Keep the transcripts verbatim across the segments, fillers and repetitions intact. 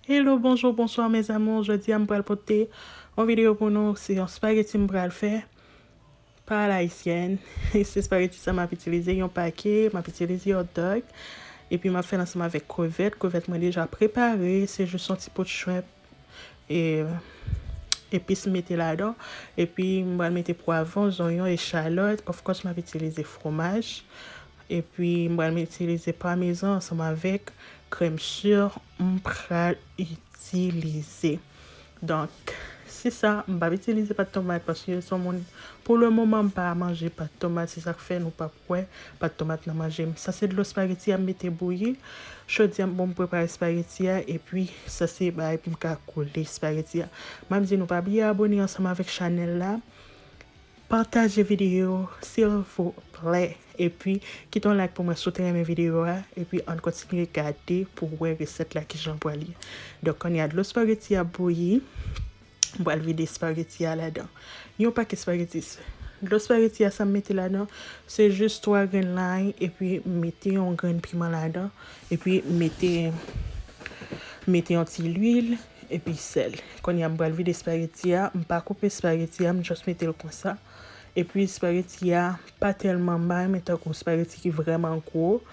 Hello, bonjour, bonsoir mes amours. Jodi a m pral pote yon videyo pou nou. Se yon spaghetti m pral fè pa a la haïtienne. Se spaghetti sa m ap itilize, yon pake, m ap itilize hot dog. Epi m ap fè l ansanm avèk krevèt. Krevèt mwen deja prepare, se jis yon ti pout shrimp e epis m mete ladan. Epi m pral mete pwavwon, zonyon, echalòt. Of course, m ap itilize fwomaj. Epi m pral itilize pamezan ansanm avèk krèm sir m pral itilize. Donk, se sa, m p ap itilize pat tomat paske se yon moun, pou le moman, m pa manje pat tomat, se sa k fè nou p ap wè pat tomat nan manje m. Sa se dlo spaghetti a m mete bouyi. Jodi a m bon, m prepare spaghetti a, epi sa se bagay pou m ka koule spaghetti a. M ap di nou pa bliye abone ansanm avèk chanèl la. Pataje videyo, silvouplè. Epi, kite yon like pou mwen si w te renmen videyo a. Epi, ann kontinye gade pou w wè resèt la kijan l pral ye. Donk, kounye a, dlo spaghetti a bouyi. M pral vide spaghetti a ladan. Yon pake spaghetti. Dlo spaghetti a, sa m mete ladan, se jis twa grenn lay, epi m mete yon grenn piman ladan, epi m mete, mete yon ti lwil, epi sèl. Kounye a, m pral vide spaghetti a. M pa koupe spaghetti a, m just mete l konsa. Epi spaghetti a pa tèlman, m pa renmen tankou spaghetti ki vrèman gwo.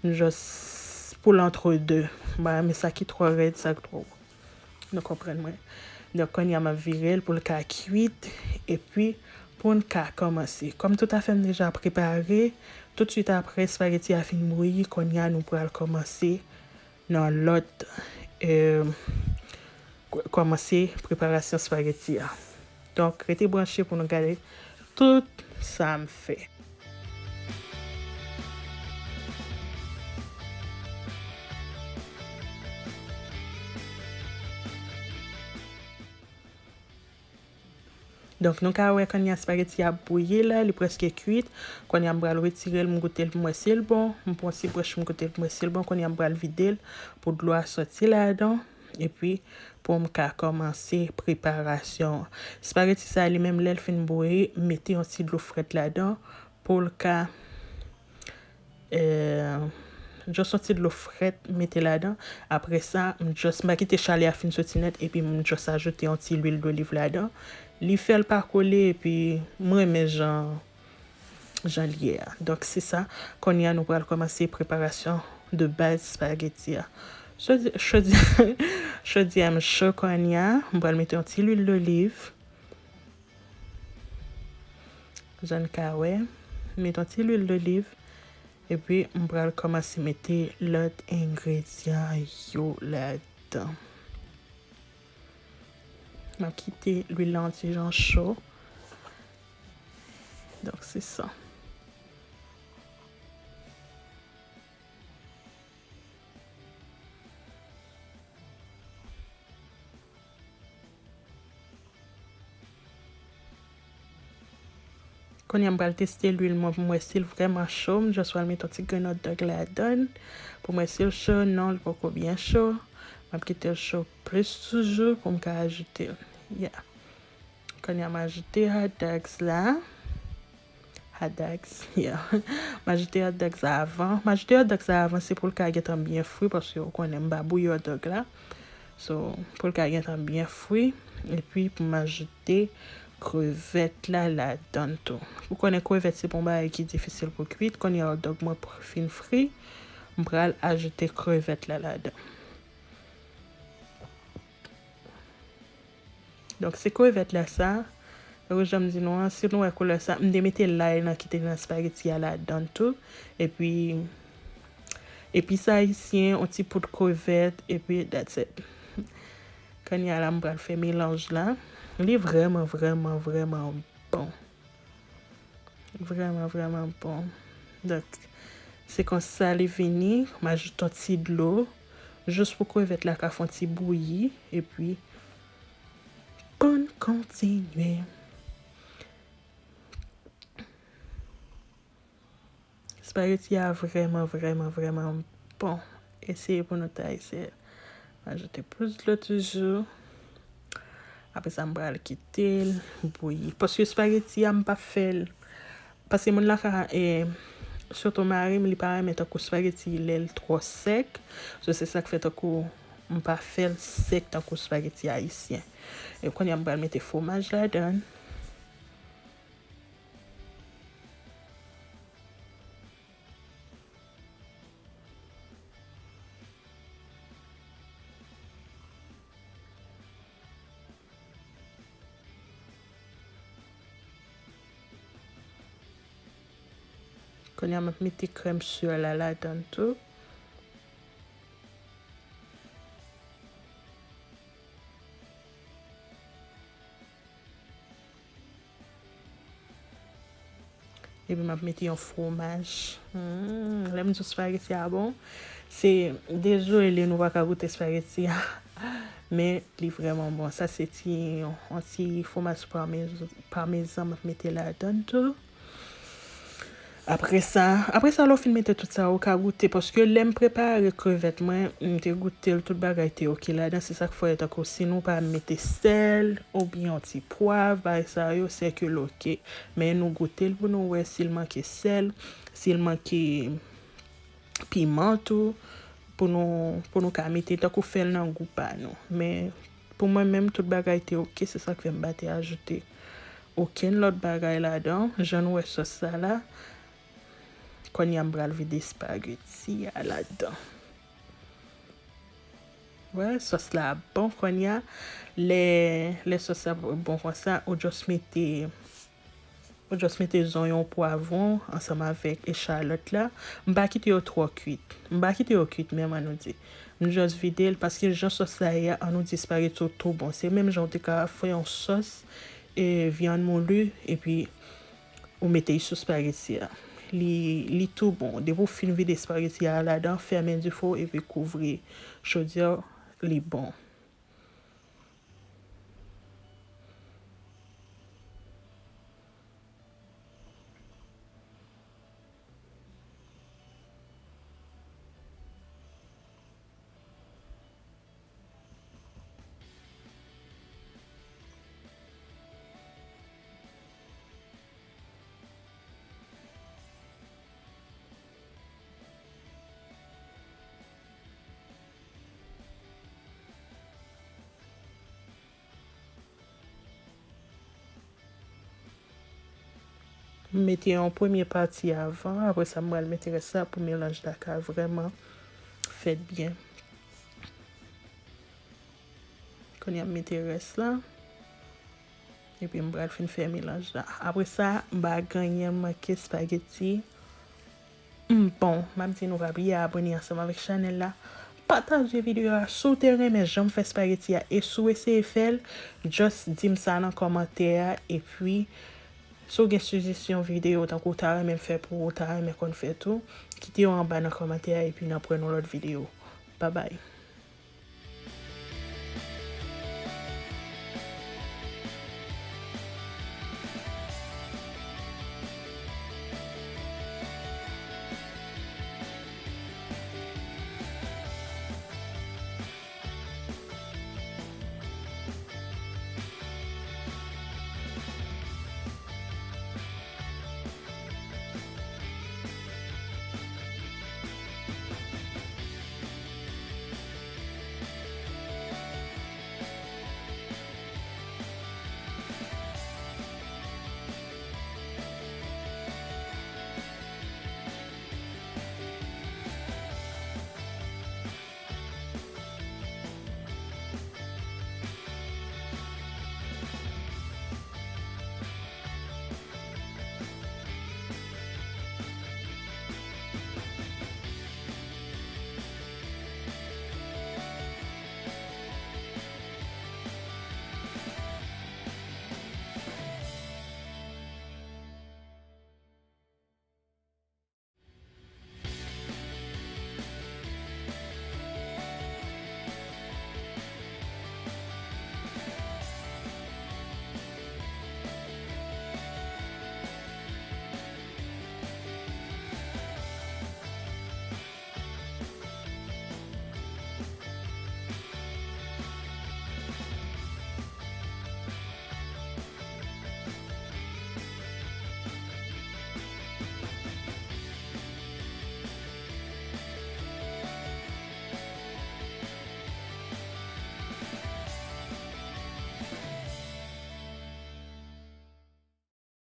M just pou l antre de. M pa renmen sa ki twò rèd, sa ki twò gwo. Nou konprann mwen. Donk, kounye a, m ap vire l pou l ka kwit. Epi, pou n ka kòmanse. Kòm tout afè m deja prepare, toutswit apre spaghetti a fin bouyi, kounye a, nou pral kòmanse nan lòt, eh, kòmanse preparasyon spaghetti a. Donk, rete branche pou nou gade tout sa m fè. Donk, nou ka wè kounye a spaghetti a bouyi la, li prèske kwit. Kounye a m pral retire l, m goute l pou m wè si l bon. M pran ti brèch, m goute l pou m wè si l bon. Kounye a m pral vide l pou dlo a soti ladan. Epi, pou m ka kòmanse preparasyon. Spaghetti sa li menm, lè l fin bouyi, m mete yon ti dlo frèt ladan pou l ka, eh, just yon ti dlo frèt, m mete ladan. Apre sa, m just, m pa kite chalè a fin soti nèt, epi m just ajoute yon ti lwil doliv ladan. Li fè l pa kole, epi m renmen jan, jan l ye a. Donk, se sa. Kounye a, nou pral kòmanse preparasyon de baz spaghetti a. Chodi, chodi, chodi a m cho kounye a. M pral mete yon ti lwil doliv. Jan n ka wè, m mete yon ti lwil doliv. Epi, m pral kòmanse mete lòt engredyan yo ladan. M ap kite lwil la yon ti jan cho. Donk, se sa. Kounye a, m pral teste lwil mwen pou m wè si l vrèman cho. M just pral mete yon ti grenn hot dog ladan l pou m wè si l cho. Non, li poko byen cho. M ap kite l cho plis toujou pou m ka ajoute l. Yeah. Kounye a, m ajoute hot dogs la. Hot dogs, yeah. M ajoute hot dogs la avan. M ajoute hot dogs la avan, se pou l ka gentan byen fri, paske ou konnen m pa bouyi hot dog la. So, pou l ka gentan byen fri. Epi, pou m ajoute krevèt la ladan l tou. Ou konnen krevèt se pa yon bagay ki difisil pou kwit. Kounye a, hot dog mwen pr-, fin fri. M pral ajoute krevèt la ladan. Donk, se krevèt la sa. Tankou jan m di nou an, si nou wè koulè sa, m te mete lay nan ki te nan spaghetti a ladan l tou. Epi, epis ayisyen, yon ti poud krevèt, epi that's it. Kounye a la, m pral fè melanj la. Li vrèman, vrèman, vrèman bon. Vrèman, vrèman bon. Donk, se konsa li vini. M ajoute yon ti dlo, jis pou krevèt la ka fè yon ti bouyi. Epi, pou n kontinye. Spaghetti a vrèman, vrèman, vrèman bon. Eseye pou nou ta eseye. M ajoute plis dlo toujou. Apre sa, m pral kite l bouyi. Paske spaghetti a, m pa fè l. Paske moun la ka, eh, sitou mari m, li pa renmen tankou spaghetti lè l twò sèk. So, se sa k fè tankou M pa fè l sèk tankou spageti ayisyen. E kounye a, m pral mete fwomaj ladan l. Kounye a, m ap mete krèm sir la ladan l tou. Epi m ap mete yon fwomaj. Hmm, lè m di w spageti a bon, se dezole nou pa ka goute spageti a. Men li vrèman bon. Sa se ti, yon ti fwomaj pame-, pamezan m ap mete ladan l tou. Apre sa, apre sa, lè w fin mete tout sa, ou ka goute, paske lè m prepare krevèt mwen, m te goute l, tout bagay te oke ladan. Se sa k fè, tankou si nou pa mete sèl oubyen yon ti pwav, bagay sa yo, se ke l oke. Men nou goute l pou nou wè si l manke sèl, si l manke piman tou, pou nou, pou nou ka mete, tankou fè l nan gou pa nou. Men pou mwen menm, tout bagay te oke, se sa k fè m pa te ajoute okenn lòt bagay ladan. Jan nou wè sòs sa la, kounye a m pral vide espageti a ladan. Wè, sòs la bon kounye a. Lè, lè sòs la bon konsa, ou just mete, ou just mete zonyon, pwavwon ansanm avèk echalòt la. M pa kite yo twò kwit. M pa kite yo kwit menm, an nou di. M just vide l paske jan sòs la ye a, an nou di espageti yo tou bon. Se menm jan ou te ka fè yon sòs, e, vyann mouli, epi ou mete l sou espageti a. Li, li tou bon. Depi w fin vide espageti a ladan, fèmen dife w epi kouvri chodyè w, li bon. M mete yon premye pati avan, apre sa m pral mete rès la pou melanj la ka vrèman fèt byen. Kounye a m mete rès la. Epi m pral fin fè melanj la. Apre sa, m pa gen anyen manke espageti. M bon, m ap di nou pa bliye abòne ansanm avèk chanèl la. Pataje videyo a si w te renmen jan m fè espageti a e si w eseye fè l, just di m sa nan kòmantè a. Epi, si w gen sijesyon videyo tankou w ta renmen m fè pou ou, w ta renmen konn fè tou, kite yo anba nan kòmantè a epi n ap wè nan lòt videyo. Babay.